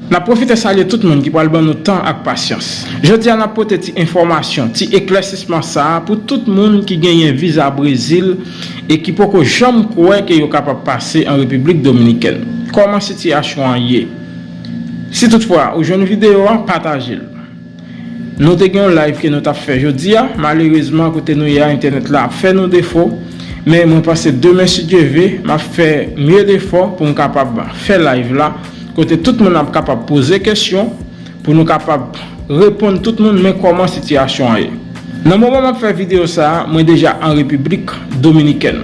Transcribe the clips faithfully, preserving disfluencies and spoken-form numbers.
N ap pwofite salye tout moun ki pral ban nou tan ak pasyans. Jodi a, n ap pote ti enfòmasyon, ti eklèsisman sa a pou tout moun ki genyen viza Brezil e ki poko janm kwè ke yo kapab pase an Repiblik Dominikèn. Kòman sitiyasyon an ye? Si toutfwa ou jwenn videyo a, pataje l. Nou te gen yon live ke nou t ap fè jodi a. Malerezman, kote nou ye a, entènèt la ap fè nou defo. Men mwen panse demen, si Dye ve, m ap fè mye defò pou m kapab fè live la, kote tout moun ap kapab poze kesyon, pou nou kapab reponn tout moun, men kòman sitiyasyon an ye. Nan moman m ap fè videyo sa a, mwen deja an Repiblik Dominikèn.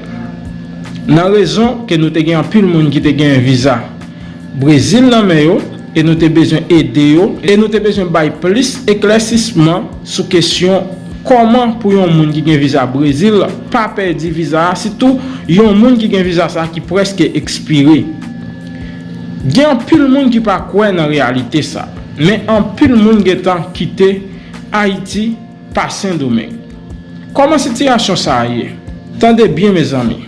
Nan rezon ke nou te gen anpil moun ki te gen viza Brezil nan men yo, e nou te bezwen ede yo, e nou te bezwen bay plis eklèsisman sou kesyon kòman pou yon moun ki gen viza Brezil pa pèdi viza a, sitou yon moun ki gen viza sa a ki prèske ekspire. Gen anpil moun ki pa kwè nan reyalite sa, men anpil moun gentan kite Ayiti pa Sendomeng. Kòman sitiyasyon sa a ye? Tande byen, mezanmi.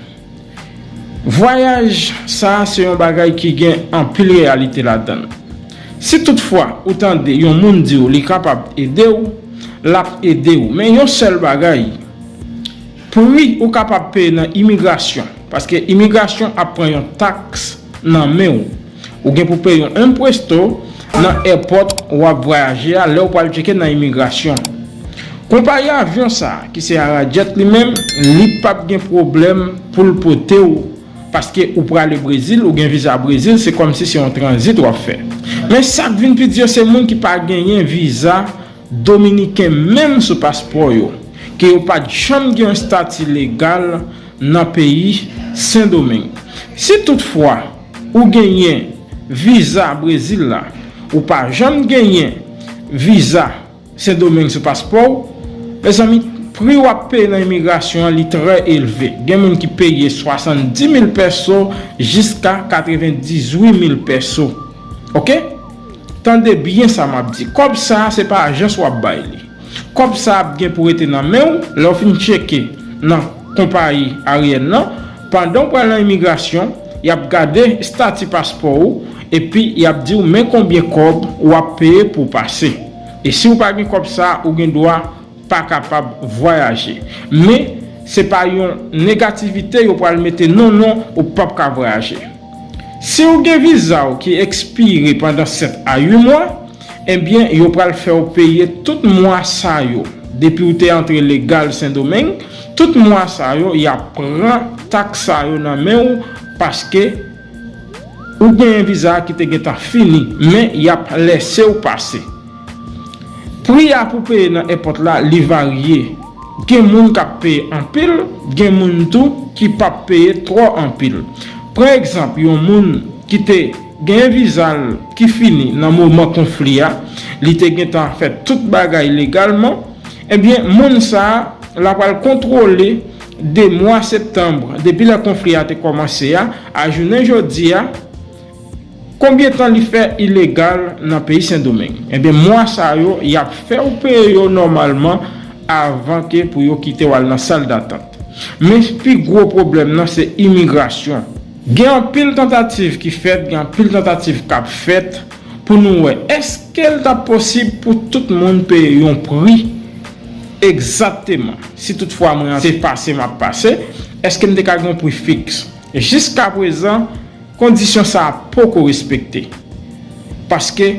Vwayaj sa a se yon bagay ki gen anpil reyalite ladan l. Si toutfwa ou tande yon moun di w li kapab ede w, l ap ede w. Men yon sèl bagay, pri ou kapab peye nan imigrasyon, paske imigrasyon ap pran yon taks nan men w. Ou gen pou peye yon impuesto nan èpòt w ap vwayaje a lè w pral tcheke nan imigrasyon. Konpayi avyon sa a, ki se Arajet li menm, li p ap gen pwoblèm pou l pote w, paske ou prale Brezil, ou gen viza Brezil, se kòmsi se yon tranzit w ap fè. Men sa k vin pi di yo, se moun ki pa genyen viza dominiken menm sou paspò yo, ke yo pa t janm gen yon estati legal nan peyi Sendomeng. Si toutfwa ou genyen viza Brezil la, ou pa janm genyen viza Sendomeng sou paspò w, mezanmi, pri w ap peye nan imigrasyon an, li trè elve. Gen moun ki peye swasanndimil pèso jiska katrevendizuit mil pèso. Oke? Tande byen sa m ap di. Kòb sa a, se pa ajans w ap bay li. Kòb sa ap gen pou rete nan men w lè w fin tcheke nan konpayi aryèn nan. Pandan w pral nan imigrasyon, y ap gade estati paspò ou, epi y ap di w men konbyen kòb w ap peye pou w pase. E si w pa gen kòb sa a, ou gen dwa pa kapab vwayaje. Men, se pa yon negativite yo pral mete, non, non, ou p ap ka vwayaje. Si w gen viza w ki ekspire pandan sèt a uit mwa, ebyen, yo pral fè w peye tout mwa sa yo. Depi w te antre legal Sendomeng, tout mwa sa yo, y ap pran taks sa yo nan men w, paske ou genyen viza a ki te gentan fini, men y ap lèse w pase. Pri a pou peye nan èpòt la, li varye. Gen moun k ap peye anpil, gen moun tou ki p ap peye twò anpil. Pran egzanp, yon moun ki te gen viza l ki fini nan moman konfli a, li te gentan fè tout bagay legalman, ebyen, moun sa a, l ap pral kontwole de mwa septanm, depi lè konfli a te kòmanse a, a jounen jodi a, konbyen tan li fè ilegal nan peyi Sendomeng. Ebyen, mwa sa yo, y ap fè w peye yo nòmalman avan ke pou yo kite w al nan sal datant. Men pi gwo pwoblèm nan, se imigrasyon. Gen anpil tantativ ki fèt, gen anpil tantativ k ap fèt pou nou wè èske l t ap posib pou tout moun peye yon pri egzakteman. Si toutfwa mwen se pase m ap pase, èske m te ka gen yon pri fiks? Jiskaprezan, kondisyon sa a poko respekte. Paske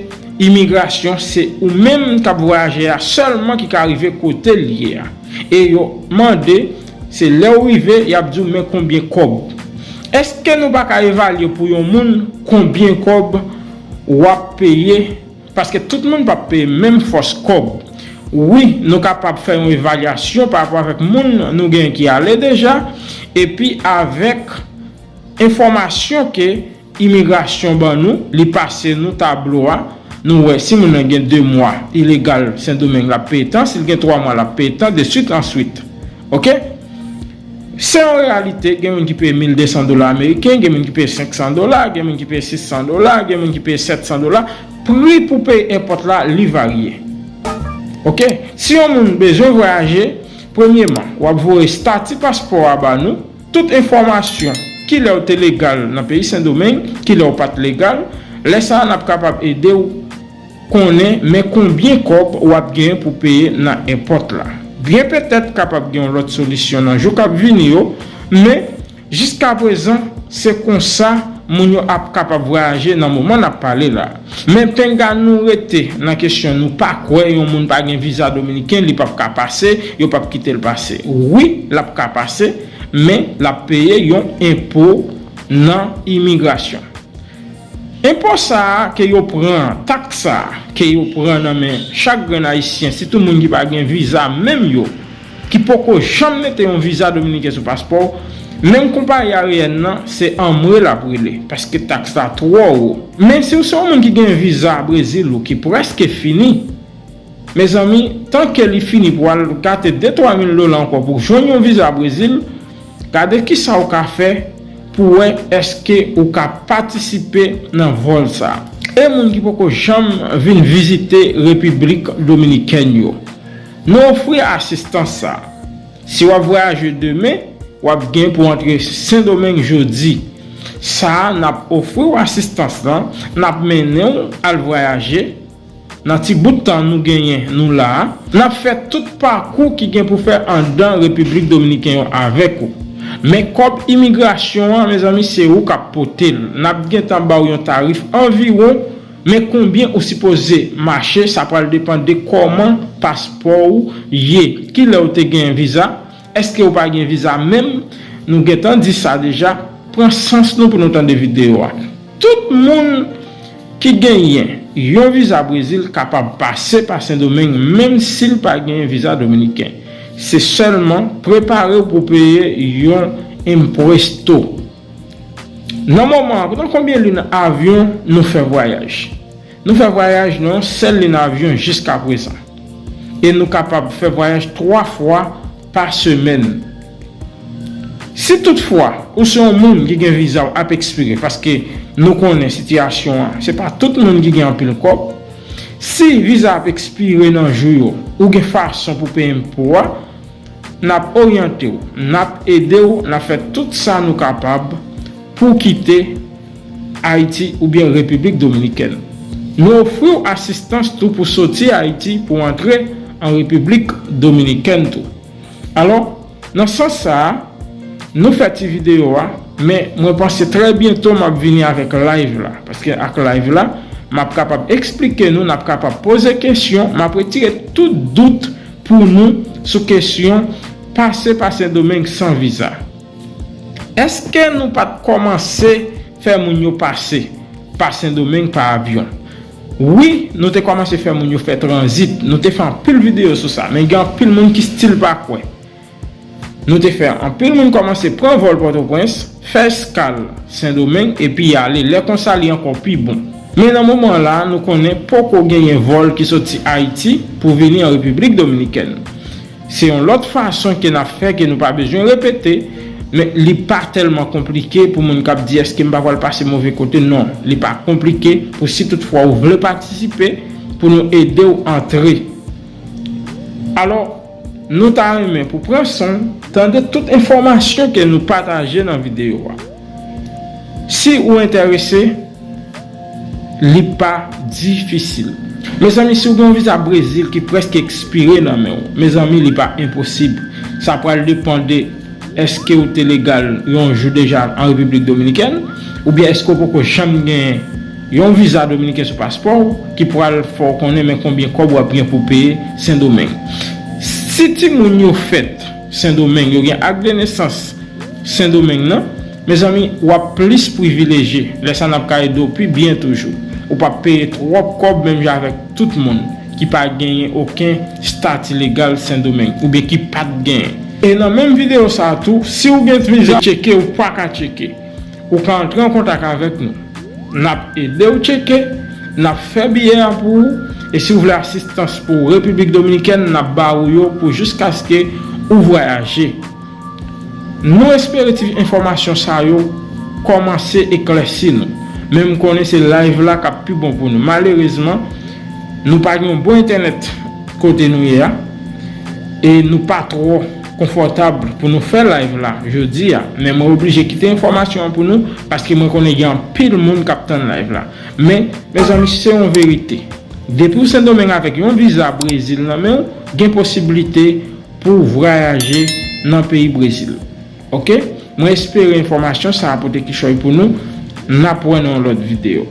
imigrasyon se ou menm k ap vwayaje a sèlman ki ka rive kote l ye a. E yo mande, se lè w rive, y ap di w men konbyen kòb. Èske nou pa ka evalye pou yon moun konbyen kòb w ap peye? Paske tout moun p ap peye menm fòs kòb. Wi, nou kapab fè yon evalyasyon pa rapò avèk moun nou gen ki ale deja, epi avèk enfòmasyon ke imigrasyon ban nou, li pase nou tablo a, nou wè si moun nan gen de mwa ilegal Sendomeng, l ap peye tan, si l gen twa mwa, l ap peye tan, de swit an swit. Oke? Se yon reyalite, gen moun ki peye mil de san dola ameriken, gen moun ki peye senk san dola, gen moun ki peye sis san dola, gen moun ki peye sèt san dola. Pri pou peye èpòt la, li varye. Oke? Si yon moun bezwen vwayaje, premyeman, w ap voye estati paspò a ba nou, tout enfòmasyon, kilè w te legal nan peyi Sendomeng, kilè w pa t legal, Lè sa a, n ap kapab ede w konnen men konbyen kòb w ap gen pou peye nan èpòt la. Byen petèt kapab gen yon lòt solisyon nan jou k ap vini yo, men jiskaprezan, se konsa moun yo ap kapab vwayaje nan moman n ap pale la. Men penga nou rete nan kesyon nou pa kwè yon moun pa gen viza dominiken, li p ap ka pase, yo p ap kite l pase. Wi, l ap ka pase, men l ap peye yon enpo nan imigrasyon. Enpo sa a ke yo pran, taks sa a ke yo pran nan men chak grenn Ayisyen, sitou moun ki pa gen viza menm yo, ki poko janm mete yon viza dominiken sou paspò w, menm konpayi aryèn nan, se anmwe l ap rele, paske taks la twò wo. Men si w se yon moun ki gen viza Brezil ou ki prèske fini, mezanmi, tanke li fini pou al gate de twa mil dola ankò pou jwenn yon viza Brezil, gade kisa w ka fè pou wè èske ou ka patisipe nan vòl sa a. E moun ki poko janm vin vizite Repiblik Dominikèn yo, nou ofri asistans sa a. Si w ap vwayaje demen, w ap gen pou antre Sendomeng jodi. Sa a, n ap ofri w asistans lan, n ap mennen w al vwayaje. Nan ti bout tan nou genyen nou la a, n ap fè tout pakou ki gen pou fè anndan Repiblik Dominiken yo avèk ou. Men kòb imigrasyon an, mezanmi, se ou k ap pote l. N ap gentan ba w yon tarif anviwon, men konbyen ou sipoze mache, sa pral depann de kòman paspò w ye. Kilè w te gen viza? Èske ou pa gen viza menm? Nou gentan di sa deja. Pran sans nou pou nou tande videyo a. Tout moun ki genyen yon viza Brezil kapab pase pa Sendomeng, menm si l pa genyen viza dominiken. Se sèlman prepare w pou peye yon impuesto. Nan moman an, nan konbyen liy avyon nou fè vwayaj? Nou fè vwayaj nan yon sèl liy avyon jiskaprezan. E nou kapab fè vwayaj twa fwa pa semèn. Si toutfwa ou se yon moun ki gen viza w ap ekspire, paske nou konnen sitiyasyon an, se pa tout moun ki gen anpil kòb. Si viza ap ekspire nan jou yo, ou gen fason pou peye enpo a, n ap oryante w, n ap ede w, n ap fè tout sa nou kapab pou w kite Ayiti oubyen Repiblik Dominikèn. Nou ofri w asistans tou pou soti Ayiti pou antre an Repiblik Dominikèn tou. Alò, nan sans sa a, nou fè ti videyo a, men mwen panse trè byento m ap vini avèk live la, paske ak live la, m ap kapab eksplike nou, n ap kapab poze kesyon, m ap retire tout dout pou nou sou kesyon pase pa Sendomeng san viza. Èske nou pa t kòmanse fè moun yo pase pa Sendomeng pa avyon? Wi, nou te kòmanse fè moun yo fè tranzit. Nou te fè anpil videyo sou sa, men gen anpil moun ki still pa kwè. Nou te fè anpil moun kòmanse pran vòl Pòtoprens, fè eskal Sendomeng, epi ale. Lè konsa, li ankò pi bon. Men nan moman la, nou konnen poko genyen vòl ki soti Ayiti pou vini an Repiblik Dominikèn. Se yon lòt fason ke n ap fè ke nou pa bezwen repete, men li pa tèlman konplike pou moun k ap di, "Èske m pa pral pase move kote?" Non, li pa konplike pou si toutfwa ou vle patisipe pou nou ede w antre. Alò, nou ta renmen pou pran san w, tande tout enfòmasyon ke nou pataje nan videyo a. Si ou enterese, li pa difisil. Mezanmi, si w gen yon viza Brezil ki prèske ekspire nan men w, mezanmi, li pa enposib. Sa pral depann de èske w te legal yon jou deja an Repiblik Dominikèn, oubyen èske w poko janm gen yon viza dominiken sou paspò w ki pral fè w konnen men konbyen kòb w ap gen pou peye Sendomeng. Si timoun yo fèt Sendomeng, yo gen ak de nesans Sendomeng nan, mezanmi, w ap plis privilejye. Lè sa n ap ka ede w pi byen toujou. Ou p ap peye twòp kòb menm jan avèk tout moun ki pa genyen okenn estati legal Sendomeng oubyen ki pa t genyen. E nan menm videyo sa a tou, si w gen viza tcheke ou pa ka tcheke, ou ka antre an kontak avèk nou. N ap ede w tcheke, n ap fè biyè a pou ou, e si w vle asistans pou Repiblik Dominikèn, n ap ba ou yo pou jiskaske ou vwayaje. Nou espere ti enfòmasyon sa yo kòmanse eklèsi nou. Men m konnen se live la k ap pi bon pou nou. Malerezman, nou pa gen yon bon entènèt kote nou ye a, e nou pa twò konfòtab pou nou fè live la jodi a, men mwen oblije kite enfòmasyon an pou nou, paske mwen konnen gen anpil moun k ap tann live la. Men, mezanmi, se yon verite. Depi w Sendomeng avèk yon viza Brezil nan men w, gen posiblite pou w vwayaje nan peyi Brezil. Oke? Mwen espere enfòmasyon sa a pote kichòy pou nou. N ap wè nan yon lòt videyo.